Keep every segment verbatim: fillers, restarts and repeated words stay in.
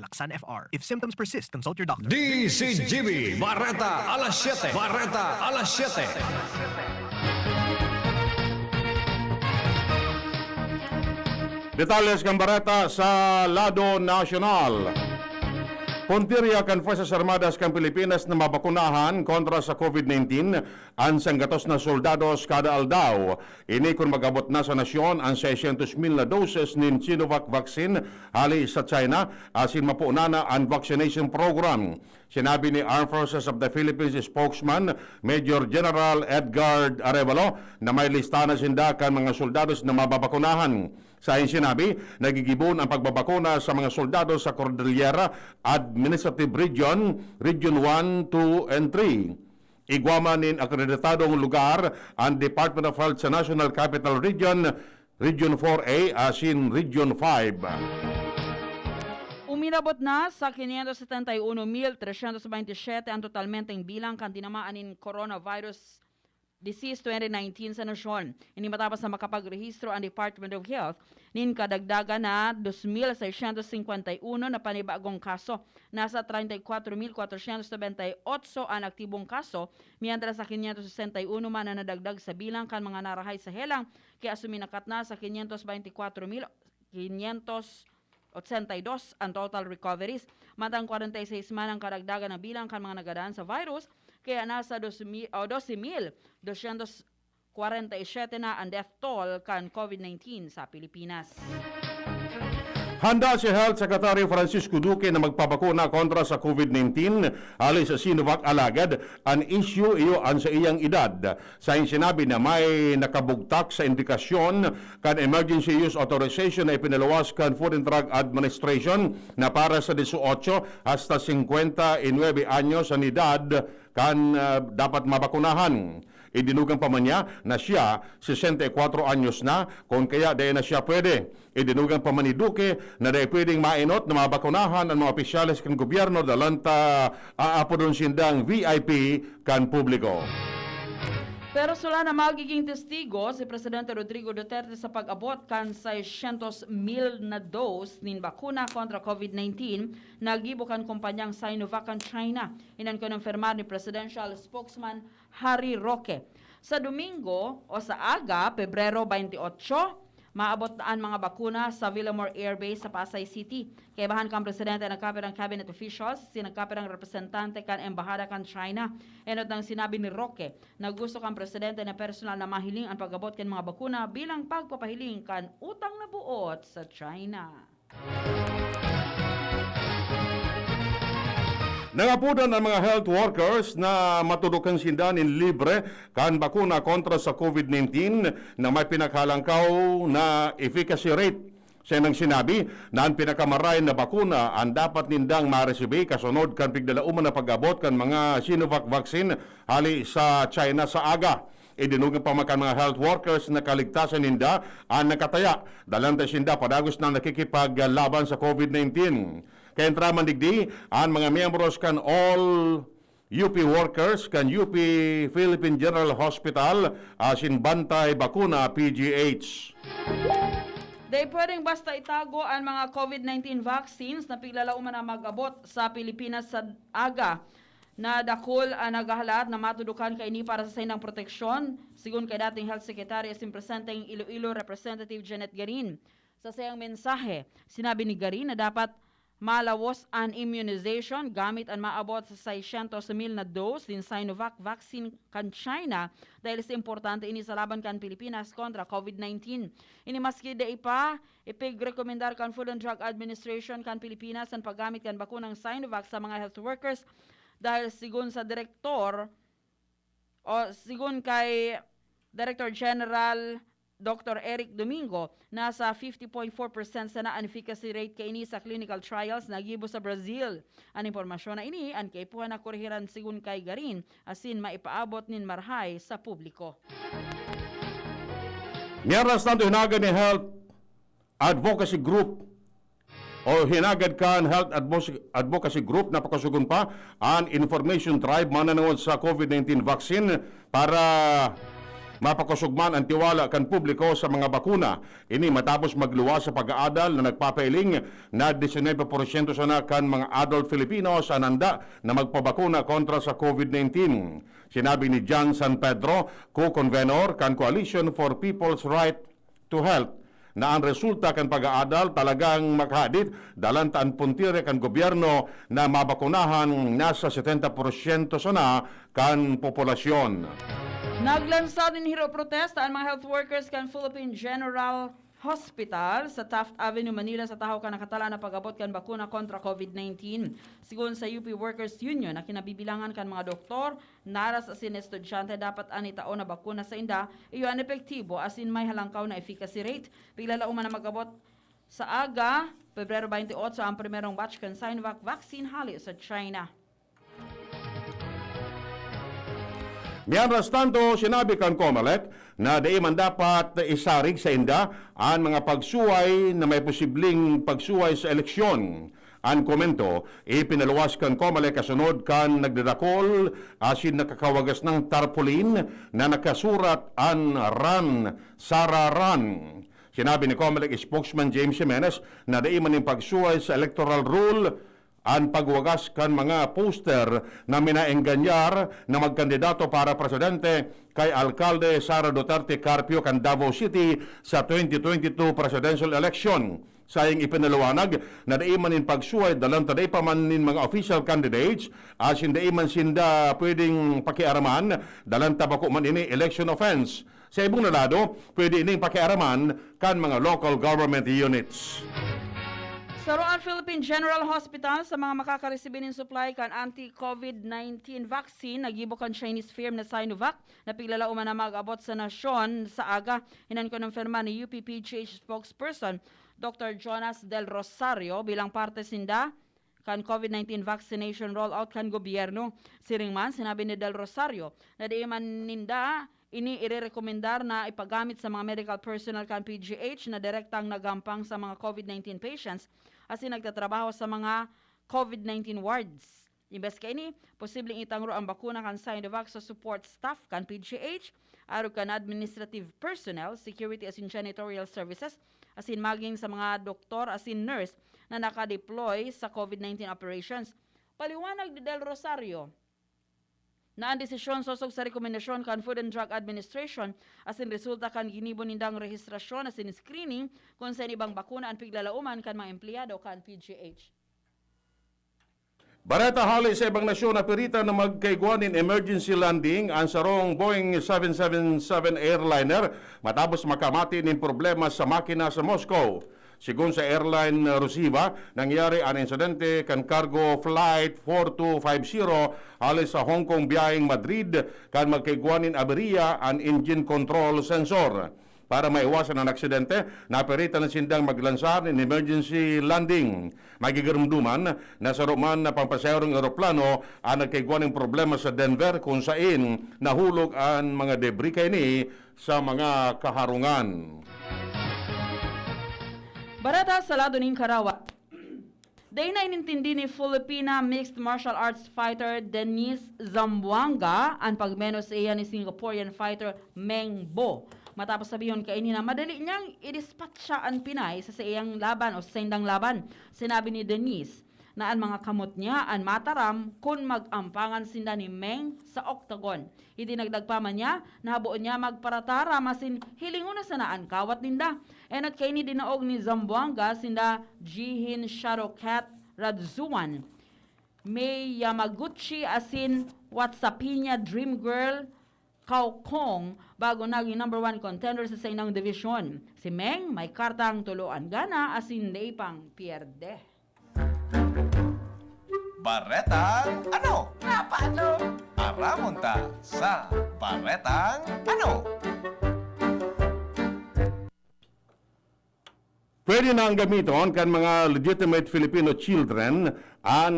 Laksan F R. If symptoms persist, consult your doctor. D Z G B, Bareta alas siyete. Bareta alas siyete. Detalles kan bareta sa lado nasyonal. Puntirya kan Fuerzas Armadas kan Pilipinas na mabakunahan kontra sa COVID nineteen an sanggatos na soldados kada aldaw. Ini kun mag-abot na sa nasyon an seiscientos mil na doses nin Sinovac vaccine hali sa China, asin mapunan na an vaccination program. Sinabi ni Armed Forces of the Philippines spokesman Major General Edgard Arevalo na may lista na sinda kan mga soldados na mababakunahan. Sa sinabi, nagigibon ang pagbabakuna sa mga soldados sa Cordillera Administrative Region, Region one, two, and three. Igwa man nin akreditadong lugar an Department of Health sa National Capital Region, Region four A, asin Region five. Uminabot na sa quinientos setenta y uno mil trescientos veintisiete ang totalmenteng bilang kan tinamaan nin coronavirus disease twenty nineteen sa nasyon. Ini matapos na makapagrehistro ang Department of Health nin kadagdagan na dos mil seiscientos cincuenta y uno na panibagong kaso. Nasa treinta y cuatro mil cuatrocientos noventa y ocho an aktibong kaso, mientras sa quinientos sesenta y uno man ang nadagdag sa bilang kan mga narahay sa helang, kaya suminakat na sa quinientos veinticuatro mil quinientos ochenta y dos ang total recoveries. Mantang kwarenta y seis man ang karagdagan na bilang kan mga nagadan sa virus, kaya nasa dos mil, o doce mil doscientos kwarenta y siyete na ang death toll kan COVID nineteen sa Pilipinas. Handa si Health Secretary Francisco Duque na magpabakuna kontra sa COVID nineteen hali sa Sinovac, alagad an isyu iyo an sa iyang edad. Sa sinabi na may nakabugtak sa indikasyon kan emergency use authorization na ipinaluwas kan Food and Drug Administration na para sa dieciocho hasta cincuenta y nueve anyos an edad kan, ah, dapat mabakunahan. Idinugang pa man niya na siya, sesenta y kuatro anyos na, kun kaya dai na siya pwede. Idinugang pa man ni Duque na dai pwedeng mainot na mabakunahan an mga opisyales kan gobyerno, dalan ta aapodon sindang V I P kan publiko. Pero sula na magiging testigo si Presidente Rodrigo Duterte sa pag-abot kan seiscientos mil na dose nin bakuna kontra COVID nineteen na gibo kan kumpanyang Sinovac kan China. Iyan an kinumpirmar ni Presidential Spokesman Harry Roque. Sa Domingo o sa aga, Pebrero twenty-eight, maabot na an mga bakuna sa Villamor Air Base sa Pasay City. Kaibahan kan presidente nagkapirang cabinet officials, si nagkapirang representante kan embahada kan China. Enot nang sinabi ni Roque na gusto kan presidente na personal na mahiling an pag-abot kan mga bakuna bilang pagpapahiling kan utang na buot sa China. Nangapodan ang mga health workers na matudokan sinda nin libre kan bakuna kontra sa COVID nineteen na may pinakahalangkaw na efficacy rate. Siya nang sinabi na an pinakamaray na bakuna an dapat nindang maresibi kasunod kan piglalauman na pag-abot kan mga Sinovac vaccine hali sa China sa aga. Idinugang pa man kan mga health workers na kaligtasan ninda an nakataya, dalan ta sinda padagos na nakikipaglaban sa COVID nineteen. Kaya entraman digdi, an mga miyembros kan All U P Workers kan U P Philippine General Hospital asin Bantay Bakuna P G H. Dai pwedeng basta itago an mga COVID nineteen vaccines na piglalauman na mag-abot sa Pilipinas sa aga. Nadakul an naghahalat na matudukan kaini para sa saindang proteksyon, sigon kay dating Health Secretary asin presenteng Iloilo Representative Janet Garin. Sa saiyang mensahe, sinabi ni Garin na dapat malawos an immunization gamit an maabot sa seiscientos mil na dose nin Sinovac vaccine kan China, dahil sa importante ini sa laban kan Pilipinas kontra COVID nineteen. Ini maski dai pa ipigrekomendar kan Food and Drug Administration kan Pilipinas an paggamit kan bakunang Sinovac sa mga health workers, dahil sigon sa direktor o sigon kay Director General Doctor Eric Domingo, nasa fifty point four percent sana an efficacy rate kaini sa clinical trials na gibo sa Brazil. An impormasyon na ini an kaipuhan na korihiran sigon kay Garin asin maipaabot nin marahay sa publiko. Mientras tanto, hinagad ni Health Advocacy Group o hinagad kan Health Advocacy, Advocacy Group na pakasogon pa an information drive mananangod sa COVID nineteen vaccine para mapakosog man an tiwala kan publiko sa mga bakuna. Ini matapos magluwas sa pag-aadal na nagpapailing na disinuybe porsyento sana kan mga adult Filipinos an handa na magpabakuna kontra sa COVID nineteen. Sinabi ni John San Pedro, co-convenor kan Coalition for People's Right to Health, na ang resulta kan pag-aadal talagang makahadit, dalan ta an puntiri kan gobyerno na mabakunahan nasa setenta porsyento sana kan populasyon. Naglansar nin hiro protesta an mga health workers kan Philippine General Hospital sa Taft Avenue, Manila, sa tahaw kan nakatalaan na pag-abot kan bakuna kontra COVID nineteen. Sigon sa U P Workers Union na kinabibilangan kan mga doktor, naras asin estudyante, dapat an itao na bakuna sainda iyo an epektibo asin may halangkaw na efficacy rate. Piglalauman na mag-abot sa aga, Pebrero twenty-eight, ang primerong batch kan Sinovac vaccine hale sa China. Mientras tanto, sinabi kan Comelec na dai man dapat isarig sainda an mga pagsuway na may posibleng pagsuway sa eleksyon. An komento ipinaluwas kan Comelec kasunod kan nagdadakol asin nakakawagas ng tarpaulin na nakasurat an Run, Sara Run. Sinabi ni Comelec spokesman James Jimenez na dai man nin pagsuway sa electoral roll an pagwagas kan mga poster na minaengganyar na magkandidato para presidente kay Alkalde Sara Duterte Carpio kan Davao City sa twenty twenty-two presidential election. Saiyang ipinaliwanag na dai man nin pagsuway dalan ta dai pa man nin mga official candidates asin dai man sinda pwedeng pakiaraman dalan ta bako man ini election offense. Sa ibong na lado, pwede ining pakiaraman kan mga local government units. Saro an Philippine General Hospital sa mga makakaresibi nin supply kan anti-COVID nineteen vaccine na gibo kan Chinese firm na Sinovac na piglalauman na mag-abot sa nasyon sa aga. Inan kinumpirma ni U P P G H spokesperson Doctor Jonas Del Rosario bilang parte sinda kan COVID nineteen vaccination rollout kan gobyerno. Siring man, sinabi ni Del Rosario na di man ninda ini irerekomendar na ipagamit sa mga medical personnel kan P G H na direktang nagampang sa mga COVID nineteen patients asin nagtatrabaho sa mga COVID nineteen wards. Imbes kaini, posibleng itangro ang bakuna kan Sinovac sa support staff kan P G H, arog kan administrative personnel, security asin janitorial services, asin maging sa mga doktor asin nurse na nakadeploy sa COVID nineteen operations. Paliwanag ni Del Rosario na an desisyon sosog sa rekomendasyon kan Food and Drug Administration asin resulta kan ginibo nindang rehistrasyon asin screening kun sa ibang bakuna an piglalauman kan mga empleyado kan P G H. Bareta hale sa ibang nasyon, napiritan na magkaigwa nin emergency landing an sarong Boeing seven seven seven airliner matapos makamati nin problema sa makina sa Moscow. Sigon sa airline Rusiva, nangyari an insidente kan cargo flight four two five zero hale sa Hong Kong biyaheng Madrid kan magkaigwa nin aberya an engine control sensor. Para maiwasan an aksidente, napiritan na sindang maglansar nin emergency landing. Magigarumduman na saro man na pampasaherong eroplano an nagkaigwa nin problema sa Denver, kun sain nahulog an mga debris kaini sa mga kaharungan. Bareta sa lado nin karawat. Dai na inintindi ni Filipina mixed martial arts fighter Denise Zamboanga an pagmenos sa iya ni Singaporean fighter Meng Bo. Matapos sabihon kaini na madali niyang idispatsa an Pinay sa saiyang laban o sa saindang laban, sinabi ni Denise na an mga kamot niya an mataram kun mag-ampangan sinda ni Meng sa octagon. Idinagdag pa man niya na habo niya magparataram asin hilingon na sana an kawat ninda. Enot kaini dinaog ni Zamboanga sinda Jihin Shadow Cat Radzuan, Mei Yamaguchi asin Watsapinya Dream Girl Kaokong bago naging number one contender sa saindang division. Si Meng may kartang tuloan gana asin dai pang pierde. Baretang ano? Nga paano? Aramon ta sa Baretang ano? Pwede nang gamiton kan mga legitimate Filipino children an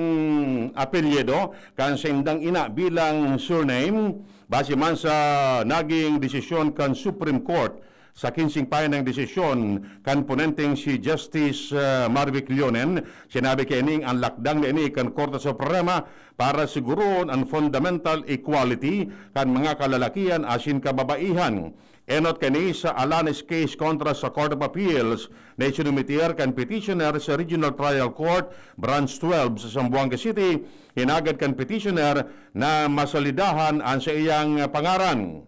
apelyido kan saindang ina bilang surname, base man sa naging desisyon kan Supreme Court Sa kinsing pahinang desisyon kan ponenteng si Justice, ah, Marvic Leonen, sinabi kaining an lakdang na ini kan Korte Suprema para siguroon an fundamental equality kan mga kalalakihan asin kababaihan. Enot kani sa Alanes case kontra sa Court of Appeals na isinumiter kan petitioner sa Regional Trial Court, Branch twelve sa Zamboanga City, hinagad kan petitioner na masalidahan an saiyang pangaran.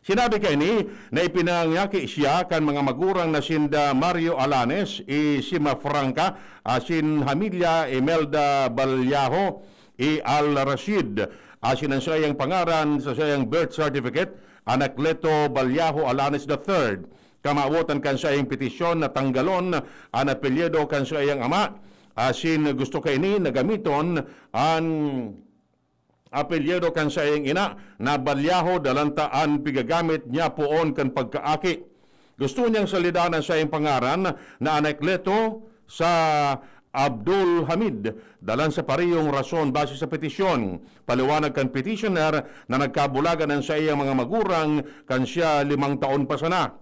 Sinabi kaini na ipinangaki siya kan mga magurang na sinda Mario Alanes, i Sima Franca, asin Hamilya Imelda Balyaho, i Al Rashid, asin an saiyang pangaran sa saiyang birth certificate, Anacleto Balyaho Alanes the third. Kamawotan kan saiyang petisyon na tanggalon an apelyido kan saiyang ama, asin gusto kaini na gamiton an apelyido kan saiyang ina na Balyaho, dalan ta an pigagamit niya poon kan pagkaaki. Gusto niyang salidahan an saiyang pangaran na Anacleto sa Abdul Hamid, dalan sa parehong rason base sa petisyon. Paliwanag kan petitioner na nagkabulagan an saiyang mga magurang kan siya limang taon pa sana.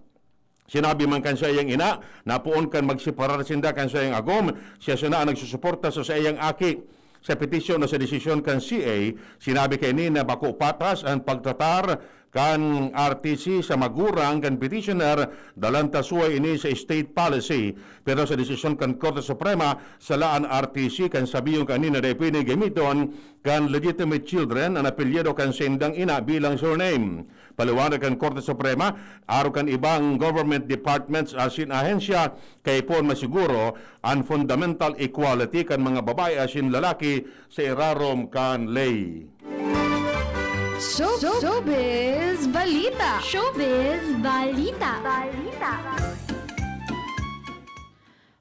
Sinabi man kan saiyang ina na poon kan magseparar sinda kan saiyang agom, siya sana an nagsusuporta sa saiyang aki. Sa petisyon o sa desisyon kan C A, sinabi kaini na bako patas an pagtratar kan R T C sa magurang kan petitioner, dalan ta suway ini sa state policy. Pero sa desisyon kan Korte Suprema, sala an R T C kan sabihon kaini na dai pwede gamiton kan legitimate children an apelyido kan saindang ina bilang surname. Paliwanag kan Korte Suprema, arog kan ibang government departments asin ahensya, kaipuhan masiguro an fundamental equality kan mga babae asin lalaki sa irarom kan ley. Show, Showbiz Balita! Showbiz Balita! Balita!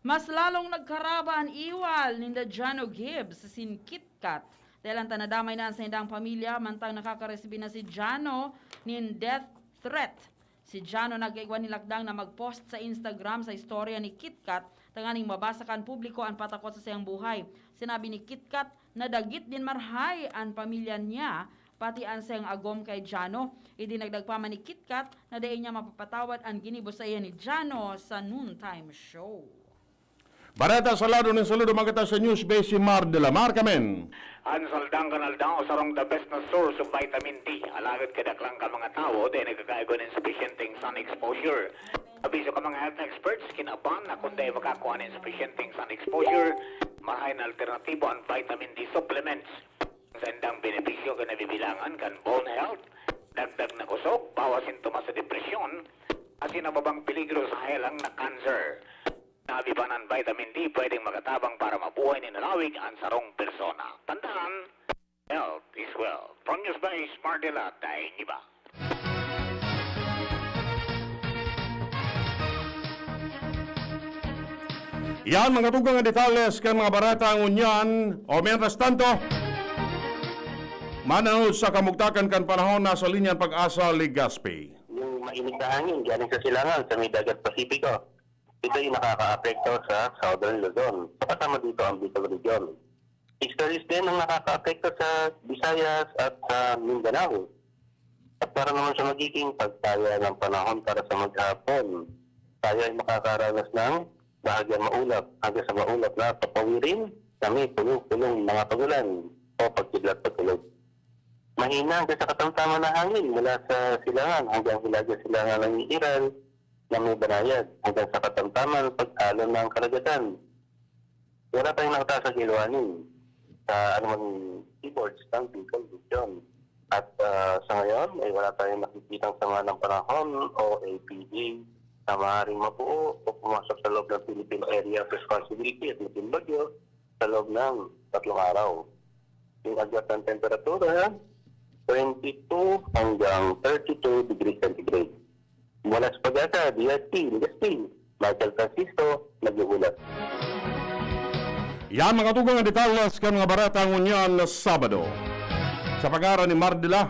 Mas lalong nagkaraba an iwal ninda Jano Gibbs asin KitKat. Dahelan ta nadamay na an saindang pamilya, mantang nakakaresibi na si Jano nin death threat. Si Jano nagkaigwa nin lakdang na mag-post sa Instagram sa istorya ni KitKat tanganing mabasa kan publiko an patakot sa saiyang buhay. Sinabi ni KitKat na dagit nin marahay an pamilya niya, pati an saiyang agom kay Jano. Idinagdag pa man ni KitKat na dai niya mapapatawad an ginibo saiya ni Jano sa noontime show. Bareta sa lado nin saludo, magata sa News Base si Mar de la Mar, kamen. An saldang kan aldaw, sarong the best na source of vitamin D. Alagad kadaklan kan mga tawo, dai nagkakaigwa nin supisyenteng sun exposure. Abiso kan mga health experts, kinaban na kun dai makakua nin supisyenteng sun exposure, mahay na alternatibo an vitamin D supplements. Saindang benepisyo kan nabibilangan kan bone health, dagdag na kusog, bawas sintomas sa depresyon, asin nababang peligro sa helang na cancer. Nabibanan vitamin D pwedeng makatabang para mabuhay nin halawig an sarong persona. Tandaan, health is wealth. From News Base, Mardela, Daing Iba. Yan, mga tugang detalles kan mga bareta ngunyan. O mientras tanto, mananod sa kamugtakan kan panahon, nasa linya an Pag-asa Legazpi. Yung mainit na hangin galing sa silangan sa may dagat Pasipiko. Ito yung nakakaapekto sa Southern Luzon. Kasama dito ang Bicol Region. Istorya din ang nakakaapekto sa Visayas at sa Mindanao. At para naman sa magiging pagtaya ng panahon para sa maghapon, tayo ay makakaranas ng bahagyang maulap hanggang sa maulap na papawirin na may pulo-pulong mga pagulan o pagkidlat-pagkulog. Mahina hanggang sa katamtaman na hangin mula sa silangan hanggang hilaga silangan ng Iran na may banayad hanggang sa katamtaman pag-alon ng karagatan. Wala tayong nakataas na kilwanin sa anumang keyboards ng Bicol Region. At ah, sa ngayon ay wala tayong nakikitang sama ng panahon o A P D na maaaring mabuo o pumasok sa loob ng Philippine Area of Responsibility at maging bagyo sa loob ng tatlong araw. Yung agwat ng temperatura, twenty-two hanggang thirty-two degrees centigrade. Mula sa Pag-asa, D R T, Legazpi, Michael Francisco, nag-uulat. Yan mga tugang ang detalles kan mga bareta ngunyan na Sabado. Sa pagara ni Mardila,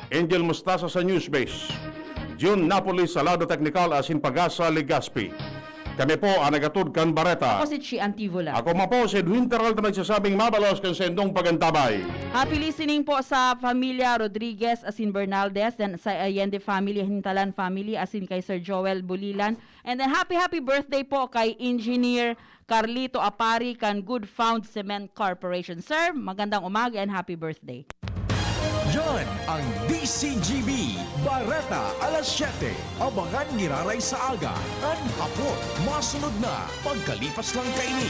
Angel Mustasa sa Newsbase, June Napoli sa lado teknikal asin Pag-asa Legazpi. Kami po ang nagatod kan bareta. Ako si Chi Antivola. Ako man po si Edwin Peralta, nagsasabing mabalos kan saindong pagantabay. Happy listening po sa Familia Rodriguez asin Bernaldez, then sa Allende family, Hintalan family, asin kay Sir Joel Bulilan. And then happy, happy birthday po kay Engineer Carlito Apari kan Good Found Cement Corporation. Sir, magandang umaga and happy birthday. Yan ang D C G B, Bareta alas siyete. Abangan giraray sa aga, kan hapon, masunod na, pagkalipas lang kaini.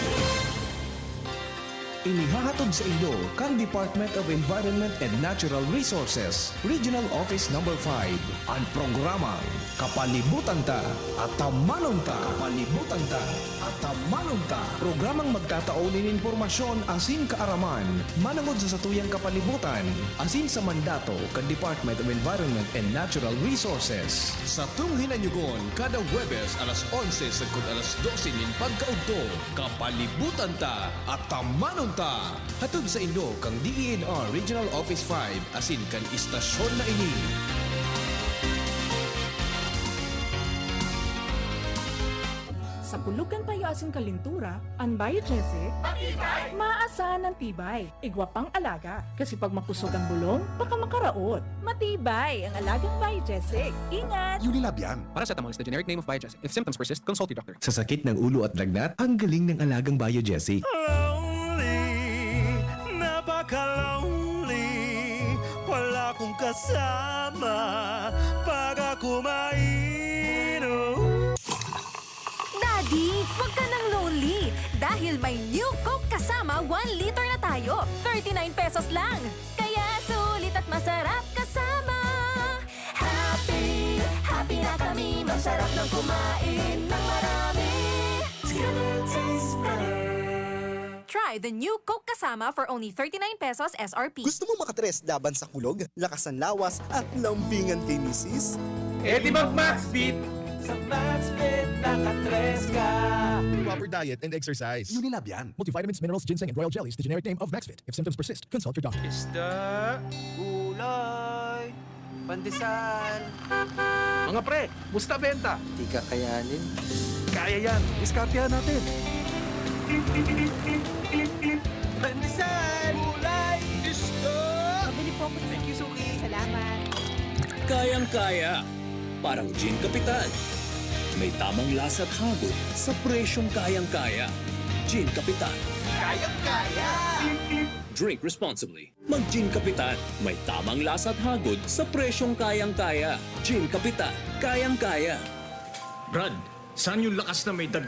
Inihahatod sa inyo kan Department of Environment and Natural Resources, Regional Office Number five, an programang Kapalibutan Ta, Atamanon Ta. Kapalibutan Ta, Atamanon Ta. Programang magtatao nin impormasyon asin kaaraman manongod sa satuyang kapalibutan asin sa mandato kan Department of Environment and Natural Resources. Satong hinanyugon kada Huwebes alas onse sagkod alas dose nin pagkaudto. Kapalibutan Ta, Atamanon Ta. Hatod sa inyo kan D E N R Regional Office five asin kan istasyon na ini. Sa kulog kan payo asin kalintura, an Biogesic, matibay! Maasahan ang tibay. Igwa pang alaga. Kasi pag makusog ang bulong, baka makaraot. Matibay ang alagang Biogesic. Ingat! Unilab yan. Paracetamol is the generic name of Biogesic. If symptoms persist, consult your doctor. Sa sakit ng ulo at lagnat, ang galing ng alagang Biogesic. Lonely, napaka-lonely. Wala akong kasama pag ako mainom. Daddy, wag ka nang lonely dahil may New Coke Kasama one liter na tayo. Thirty-nine pesos lang. Kaya sulit at masarap kasama. Happy, happy na kami. Masarap nang kumain ng marami. It's gonna taste better. Try the New Coke Kasama for only thirty-nine pesos S R P. Gusto mong makatres laban sa kulog, lakas ng lawas, at lambingan kay misis? E di mag Maxvit! Sa Maxvit, nakatres ka. Proper diet and exercise. Unilab yan. Multivitamins, minerals, ginseng, and royal jellies, the generic name of Maxvit. If symptoms persist, consult your doctor. Isda, gulay, pandesal. Mga pre, musta benta? Di kakayanin. Kaya yan. Diskartehan natin. Pandesal, gulay, isda. Pabili po ako. Thank you, Suki. Salamat. Kayang-kaya. Parang Gin Kapitan. May tamang lasa at hagod sa presyong kayang-kaya. Gin Kapitan. Kayang-kaya. Drink responsibly. Mag Gin Kapitan. May tamang lasa at hagod sa presyong kayang-kaya. Gin Kapitan. Kayang-kaya. Brad, saan yung lakas na may daga?